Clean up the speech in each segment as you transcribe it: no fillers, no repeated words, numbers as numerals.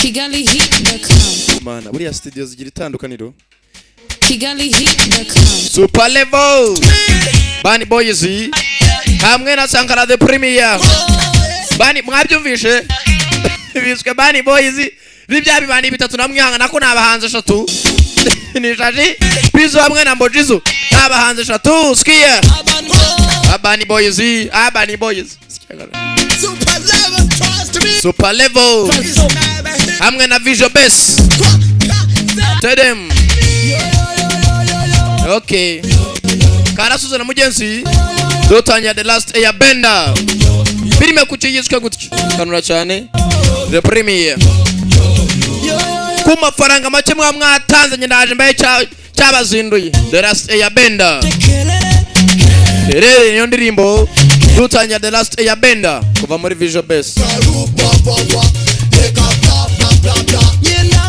KigaliHeat.com. Mana, buriya studio zigira itandukaniro. KigaliHeat.com. Super Level, Bani Boys hamwe na Sankara the Premier. Bani mwabyumvishe, biswe Bani Boys ni bya bibandi bitatu namwihangana ko ni abahanzi eshatu, ni Shaji Bizo hamwe na Mbojizo, ni abahanzi eshatu. Sikia Urban Boys, Urban Boys, Super level, trust me. Super Level hamwe na Visual Base. Tell them. Okay, karasuze na mugenzi dutangira The Last Airbender. Filime kuki yiswe gutyo? Kanura cyane The Premier ku mafaranga make mwa mwatanze, njye ndaje mbaye cyabazinduye. The Last Airbender rero niyo ndirimbo dutangira The Last Airbender kuva muri Visual Base. Nyina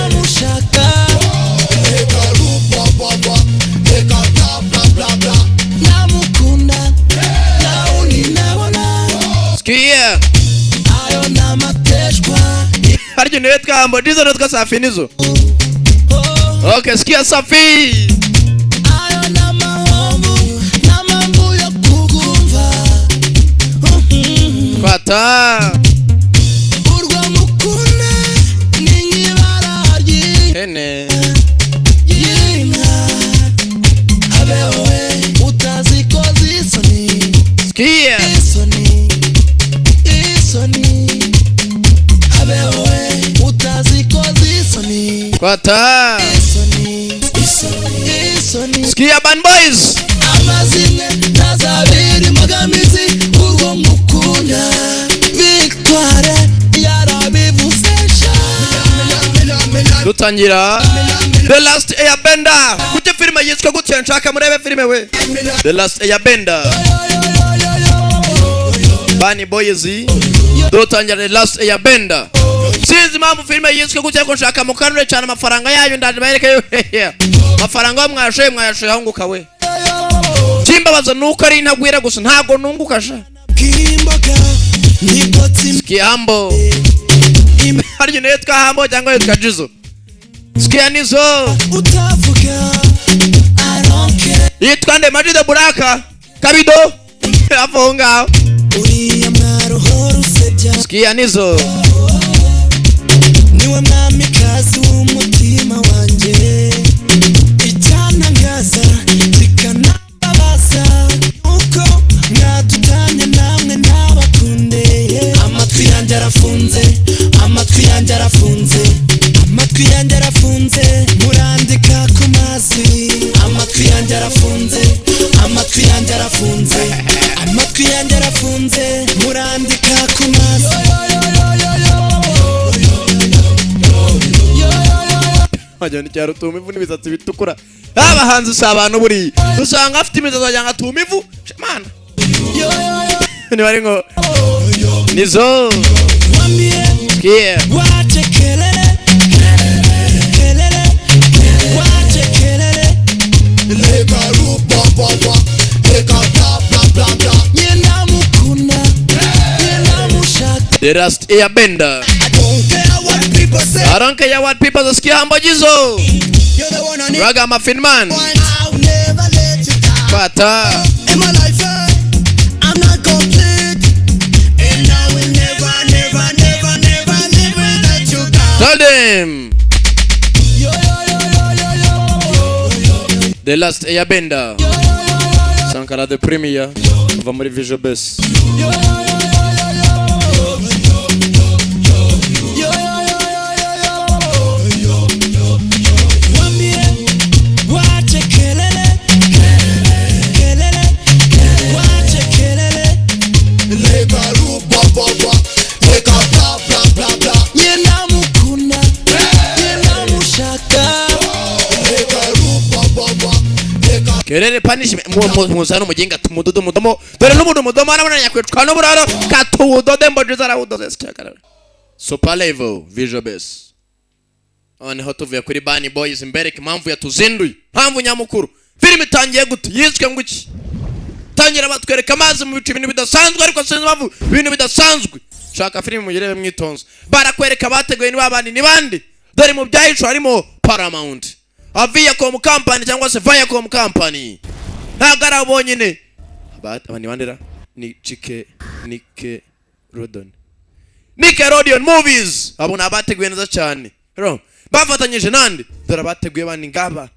mushaka, namukunda nawundi nabona. Sikia. Ayo namateshwa. Harya niwe twambo dizo nitwa Safi nizo. Okay, sikia Safi. Ayo namahomvu namamvu yo kukumva. Fata. Urwo mukunda ni nk'ibara hene ry'inka, habe wowe utazikoza isoni. Sikia. Isoni, isoni, habe wowe utazikoza isoni. Fata. Isoni, isoni, isoni. Sikia Ban Boys. Amazimwe ntazabira imbogamizi urwo ngukunda, Victoire yarabivuze sha. Dutangira The Last Airbender. Kuki filime yitwa gutya? Nshaka murebe filime we. The Last Airbender, Bani Boys, dutangira The Last Airbender. Sinzi impamvu filime yiswe gutya, ariko nshaka mukanure cyane amafaranga yayo. Ndaje bayereke amafaranga yo mwayashoye, mwayashoye ahunguka we. Kimbabaza nuko ari intagwira gusa, ntago nunguka sha. Kimboka nibotsi. Kihambo, harya niyo yitwa Hambo cyangwa yitwa Jizo? Sikia nizo. Utavuga, I don't care. Yitwa nde? Majide Buraka Kabido hapo aho ngaho. Uriya mwaruhora usebya. Sikia nizo. Niwe mwamikazi w'umutima wanjye, icyantangaza kikanababaza nuko mwadutanya namwe ntabakundeye. Amatwi yanjye arafunze, amatwi yanjye arafunze, amatwi yanjye arafunze, murandika ku mazi. Amatwi yanjye arafunze, amatwi yanjye arafunze, amatwi yanjye arafunze, murandika ku mazi. Wagira ni cyaro tuma ivu n'imisatsi bitukura. Abahanzi si abantu, buriya usanga afite imisatsi wagira ngo atuma ivu mana niba ari ngo nizo. Wambie. Sikia. Wache kelele, kelele, wache kelele. Nyina mukunda, nyina mushaka. The Last Airbender. I don't care what people say. I don't care what people say. Sikia Hambo Jizo. You're the one I need. Ragamuffin man. I'll never let you down. Fata. In my life, I'm not complete. And I will never, never, never, never, never let you down. Tell them. The Last Airbender, Sankara the Premier kuva muri Visual Base. Wambie, wache kelele, kelele, wache kelele. Nyina mukunda, nyina mushaka. Kerere punishment. Muzana umuginga tumudodo umudomo. Dore n'ubundi umudomo arabona nyakwicwa n'uburaro katuwudode. Mbojizo arawudoze. Super Level, Visual Base. Noneho tuvuye kuri Bani Boys, mbereke impamvu yatuzinduye, impamvu nyamukuru. Filime itangiye gute? Yiswe ngo iki? Tangira batwereka amazi mu bicu, ibintu bidasanzwe, ariko sinzi impamvu ibintu bidasanzwe. Shaka filime muyirebe mwitonze. Barakwereka bateguye ni babandi, ni bande? Dore mu byahishwe harimo Paramount, Viacom Company cyangwa se Viacom Company. Ntabwo ari abo bonyine. Aba ni bandera ni Chike Nickelodeon, Nickelodeon Movies. Abo ni abateguye neza cyane. Rero bafatanyije nande? Dore abateguye bandi ngaba,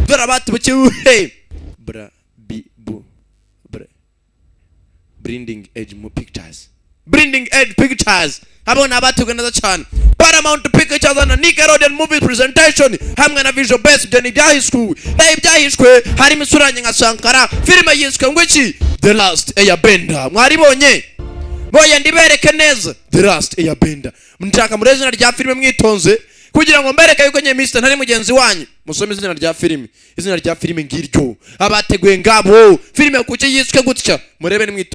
dore abateguye bra bi bu bra Blinding Edge mu Pictures, Blinding Edge Pictures. Abo ni abateguye neza cyane. Paramount Pictures na Nickelodeon Movie Presentation hamwe na Visual Base. Ibyo ni ibyahishwe. Naho ibyahishwe harimo isura yanjye nka Sankara. Filime yiswe ngo iki? The Last Airbender. Mwaribonye? Boye ndibereke neza The Last Airbender. Nshaka muri izina rya filime mwitonze, kugira ngo mbereke yuko nye Mr ntari mugenzi wanyu. Musome izina rya filime, izina rya filime ngiryo, abateguye ngabo. Filime kuki yiswe gutya? Murebe nimwitonze.